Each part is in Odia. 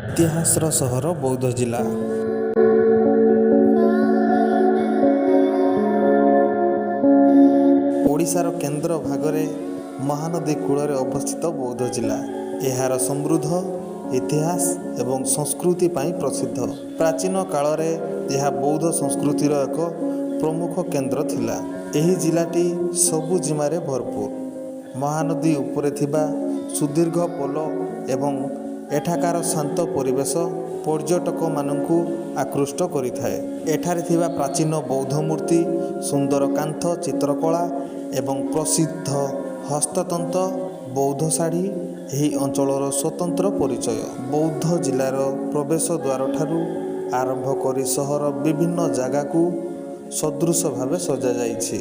ଇତିହାସର ସହର ବୌଦ୍ଧ ଜିଲ୍ଲା। ଓଡ଼ିଶାର କେନ୍ଦ୍ର ଭାଗରେ ମହାନଦୀ କୂଳରେ ଅବସ୍ଥିତ ବୌଦ୍ଧ ଜିଲ୍ଲା ଏହାର ସମୃଦ୍ଧ ଇତିହାସ ଏବଂ ସଂସ୍କୃତି ପାଇଁ ପ୍ରସିଦ୍ଧ। ପ୍ରାଚୀନ କାଳରେ ଏହା ବୌଦ୍ଧ ସଂସ୍କୃତିର ଏକ ପ୍ରମୁଖ କେନ୍ଦ୍ର ଥିଲା। ଏହି ଜିଲ୍ଲାଟି ସବୁଜିମାରେ ଭରପୁର। ମହାନଦୀ ଉପରେ ଥିବା ସୁଦୀର୍ଘ ପୋଲ ଏବଂ ଏଠାକାର ଶାନ୍ତ ପରିବେଶ ପର୍ଯ୍ୟଟକମାନଙ୍କୁ ଆକୃଷ୍ଟ କରିଥାଏ। ଏଠାରେ ଥିବା ପ୍ରାଚୀନ ବୌଦ୍ଧ ମୂର୍ତ୍ତି, ସୁନ୍ଦର କାନ୍ଥ ଚିତ୍ରକଳା ଏବଂ ପ୍ରସିଦ୍ଧ ହସ୍ତତନ୍ତ ବୌଦ୍ଧ ଶାଢ଼ୀ ଏହି ଅଞ୍ଚଳର ସ୍ୱତନ୍ତ୍ର ପରିଚୟ। ବୌଦ୍ଧ ଜିଲ୍ଲାର ପ୍ରବେଶ ଦ୍ୱାରଠାରୁ ଆରମ୍ଭ କରି ସହର ବିଭିନ୍ନ ଜାଗାକୁ ସଦୃଶ ଭାବେ ସଜାଯାଇଛି।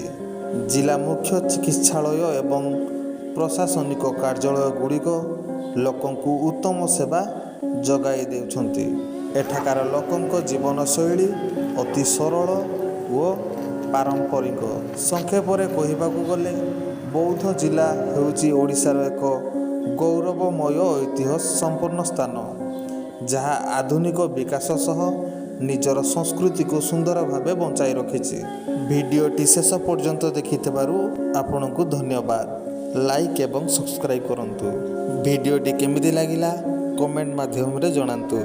ଜିଲ୍ଲା ମୁଖ୍ୟ ଚିକିତ୍ସାଳୟ ଏବଂ ପ୍ରଶାସନିକ କାର୍ଯ୍ୟାଳୟ ଗୁଡ଼ିକ ଲୋକଙ୍କୁ ଉତ୍ତମ ସେବା ଯୋଗାଇ ଦେଉଛନ୍ତି। ଏଠାକାର ଲୋକଙ୍କ ଜୀବନଶୈଳୀ ଅତି ସରଳ ଓ ପାରମ୍ପରିକ। ସଂକ୍ଷେପରେ କହିବାକୁ ଗଲେ, ବୌଦ୍ଧ ଜିଲ୍ଲା ହେଉଛି ଓଡ଼ିଶାର ଏକ ଗୌରବମୟ ଐତିହ୍ୟ ସମ୍ପନ୍ନ ସ୍ଥାନ, ଯାହା ଆଧୁନିକ ବିକାଶ ସହ ନିଜର ସଂସ୍କୃତିକୁ ସୁନ୍ଦର ଭାବେ ବଞ୍ଚାଇ ରଖିଛି। ଭିଡ଼ିଓଟି ଶେଷ ପର୍ଯ୍ୟନ୍ତ ଦେଖିଥିବାରୁ ଆପଣଙ୍କୁ ଧନ୍ୟବାଦ। ଲାଇକ୍ ଏବଂ ସବସ୍କ୍ରାଇବ୍ କରନ୍ତୁ। ଭିଡ଼ିଓଟି କେମିତି ଲାଗିଲା, କମେଣ୍ଟ ମାଧ୍ୟମରେ ଜଣାନ୍ତୁ।